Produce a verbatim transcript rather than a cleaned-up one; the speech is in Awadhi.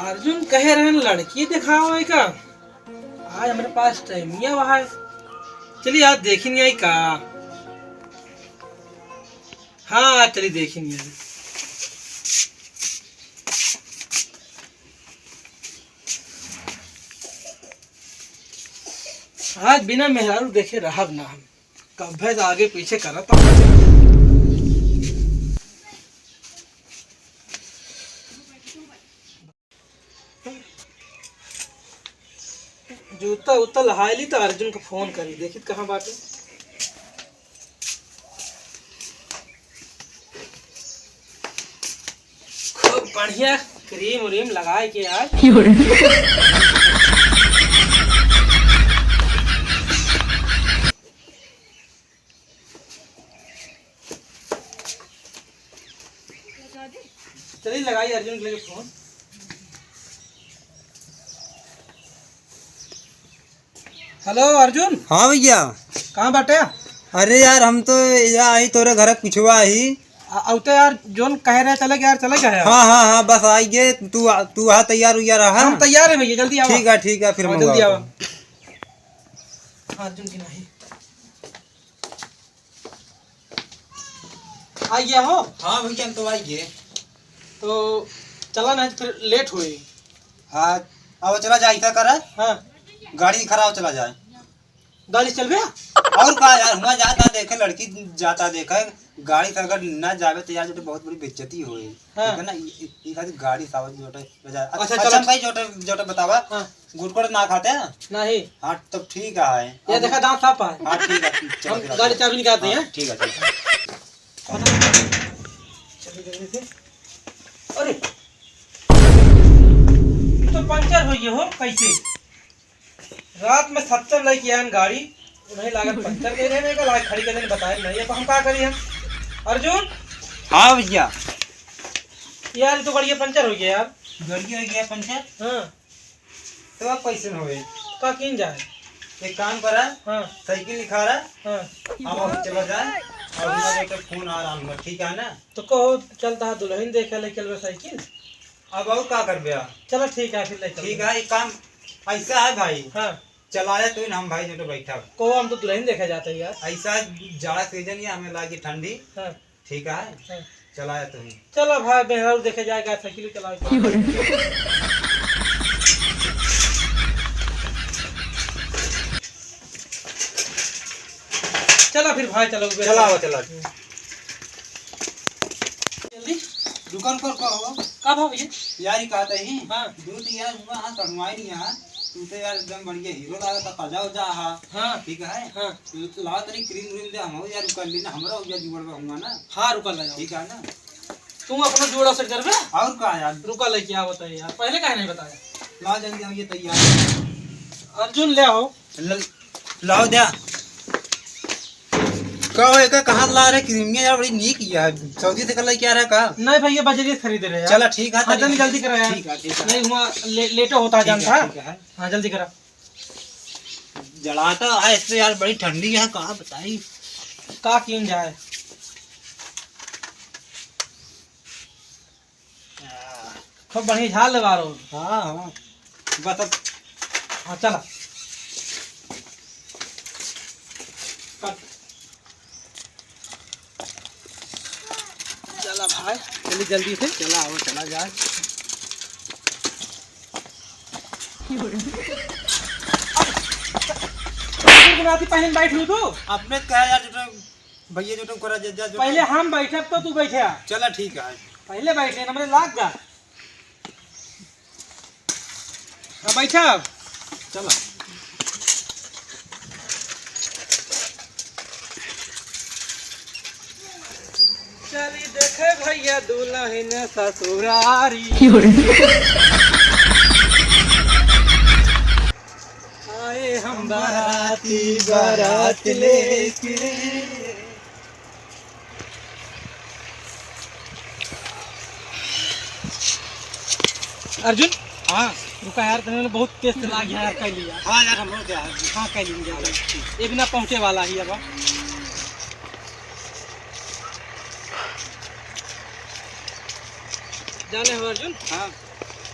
अर्जुन कहे रहन लड़की देखावे का, आज हमरे पास टाइम नहीं है। चलिए आज देखी नहीं आई का। हाँ, चलिए देखी नहीं आई। आज बिना मेहरारू देखे रहब ना हम। कब्बे से आगे पीछे करत। जूता उता लहाई ली तो अर्जुन को फोन करी, देखी कहाँ बाटे। खूब बढ़िया क्रीम व्रीम लगाए के आज। चलिए लगाई अर्जुन के लगे फोन। हेलो अर्जुन। हाँ भैया। कहाँ बाटे? अरे यार, हम तो या आई तोरे घर पिछवा आई। अ-, अउते यार, जोन कहे रहे चले के यार, चले गए यार। हाँ, हाँ, हाँ, बस आई गे। तू आ, तू आ तैयार उयार रहा। हम तैयार है भैया, जल्दी आओ। ठीक है, ठीक है, फिर हाँ, मंगवा जल्दी आओ। दो। अर्जुन की नहीं। आ गया हो? हाँ भैया, हम तो आ गए। तो चला ना, फिर लेट होई। हाँ, अब चला जाए, क्या करे? हाँ। गाड़ी खराब चला जाए। गाड़ी चलबे? और का यार, हुआ जाता देखे, लड़की जाता देखे, गाड़ी से अगर ना जावे तो यार, जो बहुत बड़ी बेइज्जती होई। हाँ। ठीक है ना? ई, ई, ई खातिर गाड़ी सावत जो है, अच्छा, अच्छा चलो। भाई, जो है, जो है बतावा। हाँ। गुटखा ना खाते हैं? नहीं। हाँ, तब ठीक है। ये देखा, दांत साफ है। हाँ, ठीक है, चलो, हम चलो, गाड़ी चलो। चाबी निकालते हैं। हाँ, ठीक है, चलो। चलो, जल्दी से। अरे, ये तो पंचर हो गया हो, कैसे? रात में सत्तर लेके आयन गाड़ी, उन्हें लागत पंचर दे रहे हैं, आज खड़ी कर देने बताए नहीं, अब हम का करी हम? अर्जुन? हाँ भैया। यार, ये तो गाड़िया पंचर हो गया यार। गाड़िया हो गया पंचर? हाँ। तो अब कैसे न होए? का कीन जाए? एक काम करा, हाँ। साइकिल निकाला, हाँ। हम अब चला जाए, और उनका एक फोन आ रहा हूँ, ठीक है ना? तो कहो, चलता है दुल्हन देखे ले चलबे साइकिल। अब और का करबे आ? चलो ठीक है, फिर ले चलते ठीक हैं। है, एक काम ऐसा है भाई, हाँ। चलाया तो हम भाई जो तो बैठा। कहो, हम तो दुल्हन देखे जाते हैं यार। ऐसा जाड़ा सीजन है, हमें लागी ठंडी। हाँ। ठीक है? हाँ। चलाया तो ही। चलो भाई, मेहरारू देखे जाएगा, साइकिल चलाओ। चला फिर भाई, चलो, उबे चलाओ, चलो। चला। जल्दी। दुकान पर का हो? का भाव ये? यार, ये कहते ही। हाँ। दूध यार, हुआ हाँ, कढ़वाई नहीं है। तू तो यार एकदम बढ़िया हीरो लागत है, ताजा उजा है। हाँ। ठीक है? हाँ। लाओ तनी क्रीम व्रीम दे, हम यार रुका लेना, हमरा उजा जुगड़ बा हुआ ना। हाँ, रुका ले आओ। ठीक है ना? तू अपना जोड़ा से करबे? और का यार? रुका लेके आओ, बताइए यार, पहले काहे नहीं बताया? लाओ जल्दी, हम ये तैयार। अर्जुन ले आओ। ल-, लाओ द्या। का हो, एका कहाँ ला रहे क्रीमिया यार, बड़ी नीक यार। सऊदी से कल क्या रहा का? नहीं भैया, बजरिया से खरीदे रहे यार। चला ठीक है, हाँ, तनी जल्दी करा यार। ठीक है, ठीक है। नहीं, हुआ ले-, लेटो होता ठीक है, जानता। ठीक है। हाँ, जल्दी करा। जलाता है इससे यार, बड़ी ठंडी है, का बताई। का कीन जाए? खूब बढ़िया झाल लगा रहो। हाँ, हाँ। बस अब हाँ, चला। चला भाई, चली जल्दी से। चला, आओ, चला जाए। गुनगुनाती पहन बैठ लू तू। अपने कहा यार, जो तो भैया, जो तो करा, जा, जा, जो पहले तो हम बैठब तो तू बैठे आ। चला, ठीक है। पहले बैठे, हमरे लाग जा। हाँ, बैठा। चला। चली देखे भैया दुल्हन ससुरारी। आए हम बाराती बारात लेके। अर्जुन। हाँ। रुका यार, तने बहुत तेज से लाग गया यार, कर लिया। हाँ यार, हम लोग क्या है? हाँ, कर लेंगे। ये बिना पहुँचे वाला ही अब। जाने हो अर्जुन? हाँ।